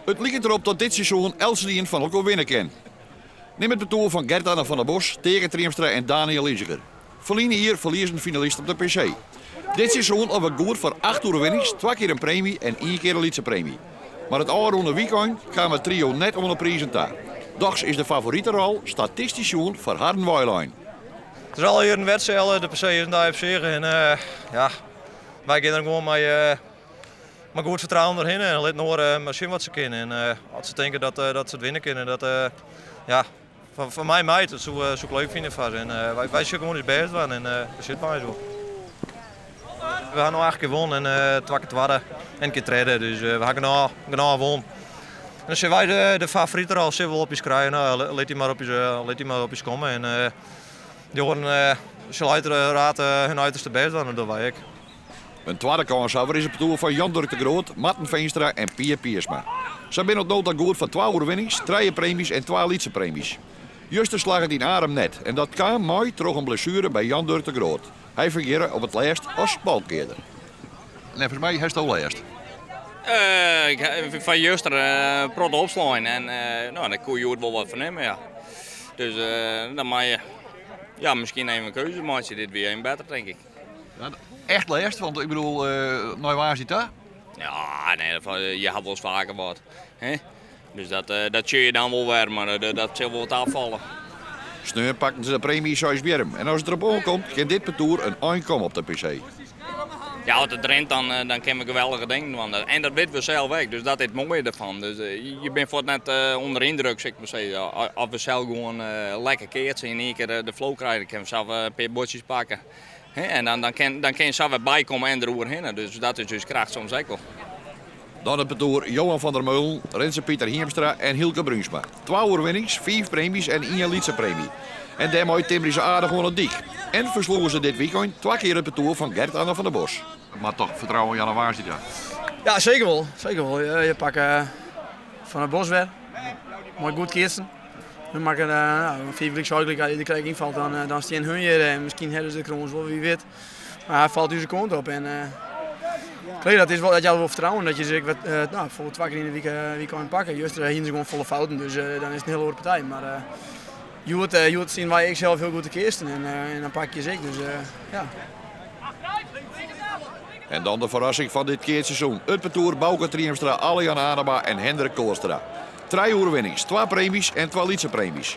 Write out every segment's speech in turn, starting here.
It liket derop dat dit seizoen eltsenien fan elkoar winne kin. Nim it partoer fan Gert-Anne van der Bos, Teake Triemstra en Daniël Iseger. Ferline jier ferliezend finalist op de PC. Dit seizoen alwer goed foar acht oerwinnings, twa kear in premy en ien kear in lytse premy. Mar it ôfrûne wykein kaam it trio net oan de prizen ta. Dochs is de favoriterol statistysk sjoen foar harren weilein. It is alle jierren wer itselde, de PC is in dei op sich en ja, wy gean der gewoan mei mei goed fertrouwen derhinne en lit in oar mar sjen wat se kinne. En as se tinke dat dat se it winne kinne, dat ja, foar my mei it, dat soe soe ik leuk fine foar se. En wy wy sille gewoan ús bêst dwaan en we sitte mei ús wol. We ha no acht kear won en twa kear twadde en in kear tredde, dus we ha genôch genôch won. En dan sille wy de de favoriterol sille we wol op ús krije. No, lit dy mar op ús lit dy mar op ús komme en de oaren sille uiteraard hun uiterste bêst dwaan, dat dogge wy ek. In twadde kânshawwer is it partoer fan Jan Durk de Groot, Marten Veenstra en Pier Piersma. Sy binne oant no ta goed foar twa oerwinnings, trije preemjes en twa lytse preemjes. Juster slagge it yn Arum net en dat kaam mei troch in blessuere by Jan Durk de Groot. Hy fungearre op it lêst as balkearder. Neffens my hasto lêst. Ik ha fan juster in protte opslein en no, dêr koe hjoed wol wat fernimme, ja. Dus dan moat je ja, miskien even in keuze meitsje. Dit wie even better, tink ik. Echt lêst? Want ik bedoel, nei woansdei ta? Ja, nee, je ha wolris faker wat. Hè? Dus dat, dat sjoch je dan wol wer, mar dat sil wol wat ôffalle. Sneon pakten se de premy Seisbierrum en as it derop oankomt kin dit partoer in ein komme op de PC. Ja, as it rint dan, dan kinne we geweldige dingen dwaan. En dat witte we sels ek, dus dat is it moaie derfan. Dus je binne fuort net ûnder yndruk, sil ik mar sizze. As we sels gewoan lekker keatse yn ien kear de flow krije, dan kinne we sels in pear buordsjes pakke. En dan, dan, kin, dan kin je sa wer bykomme en deroerhinne. Dus dat is ús kracht soms ek wol. Dan it partoer Johan van der Meulen, Rinse Pieter Hiemstra en Hylke Bruinsma. Twa oerwinnings, fiif preemjes en ien lytse premy. En dêrmei timmerje se aardich oan 'e dyk. En fersloegen se dit wykein twa kear it partoer fan Gert-Anne van der Bos. Moat toch fertrouwen jaan woansdei ta? Ja, seker wol. Seker wol. Je pakke Van der Bos wer. Mei goed keatsen. We makken uh, fiif gelyk, seis gelyk, as dy krekt ynfalt, dan, eh, dan stean hun hjir en miskien hawwe se de krâns wol, wie wit. Mar hy falt ús kant op en uh, klear, dat is wol, dat jout wol fertrouwen dat je se wat, uh, nou, bijvoorbeeld twa kear yn de wike, wykein pakke. Juster hienen se gewoan folle fouten, dus uh, dan is it in hiele oare partij. Mar uh, hjoed, uh, hjoed stienen wy ek sels hiel goed te keatsen en, uh, en dan pak je se ek, dus uh, ja. En dan de ferrassing fan dit keatsseizoen. It partoer Bauke Triemstra, Alle Jan Anema en Hendrik Koolstra. Trije oerwinnings, twa preemjes en twa lytse preemjes.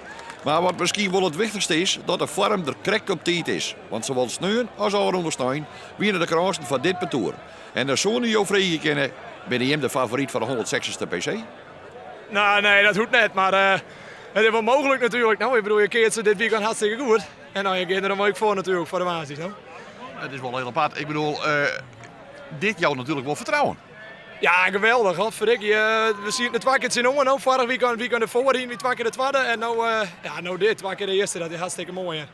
Mar wat miskien wol it wichtichste is, dat de foarm der krekt op tiid is. Want sawol sneon as ôfrûne snein wiene de krânsen foar dit partoer. En dan soene jo freegje kinne, binne jim de favoryt foar de 160ste PC? Nou, nee, dat hoecht net, mar uh, it is wol mooglik natuerlik. No, ik bedoel, je keatse dit wykein hartstikke goed. En dan je gean der dan ek foar natuerlik, foar de woansdei. No. Het is wol hiel apart. Ik bedoel, uh, dit jout natuerlik wol fertrouwen. Ja, geweldich. Godverdikke, we sieten twa kear tsjinoan. No, foarich wykein, wykein derfoar hienen we twa kear de twadde. En no, uh, ja, no dit, twa kear de earste. Dat is hartstikke moai.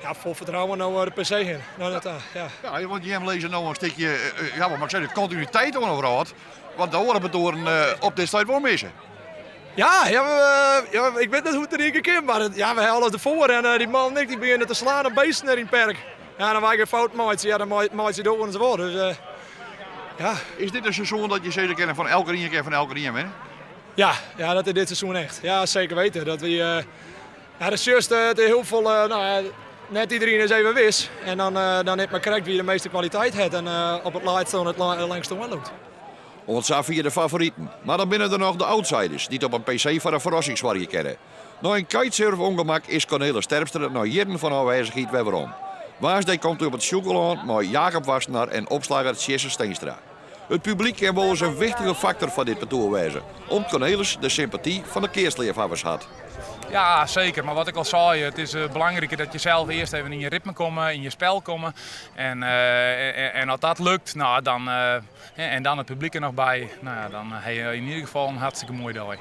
Ja, fol fertrouwen no de PC hin. No, dat, ja. Ja, want jim lizze no in stikje, ja, wat moat ik sizze, kontinuïteit oan 'e wrâld. Want de oare partoeren op dit stuit wol misse. Ja, ja, we, ja, ik wit net hoe't it der ien kear kin, mar ja, we ha alles derfoar en uh, dy man ek, dy begjinne te slaan op beesten yn it perk. Ja, dan wy gjin fout meitsje, ja, dan meitsje de oaren se wol. Dus, uh, ja. Is dit in seizoen dat je sizze kinne fan elkenien kin fan elkenien winne? Ja, ja, dat is dit seizoen echt. Ja, zeker weten. Dat we, uh, ja, de sjochst, it is hiel folle, nou ja, net iedereen is even wis. En dan, uh, dan is mar krekt wie de meeste kwaliteit hat en uh, op it lêste oan it langste lûkt. Oant safier de favoriten. Mar dan binne der noch de outsiders, dy't op in PC foar in ferrassing soargje kinne. Nei in kitesurf-ûngemak is Cornelis Terpstra nei jierren fan ôfwêzichheid wer werom. Woansdei komt hy op it Sjûkelân mei Jacob Wassenaar en opslagger Tjisse Steenstra. It publyk kin wolris in wichtige faktor foar dit partoer wêze, om't Cornelis de sympaty fan de keatsleafhawwers hat. Ja, zeker. Maar wat ik al zei, het is belangrijker dat je zelf eerst even in je ritme komt, in je spel komen. En, uh, en als dat lukt, nou, dan, uh, en dan het publiek er nog bij, nou ja, dan heb je in ieder geval een hartstikke mooie dag.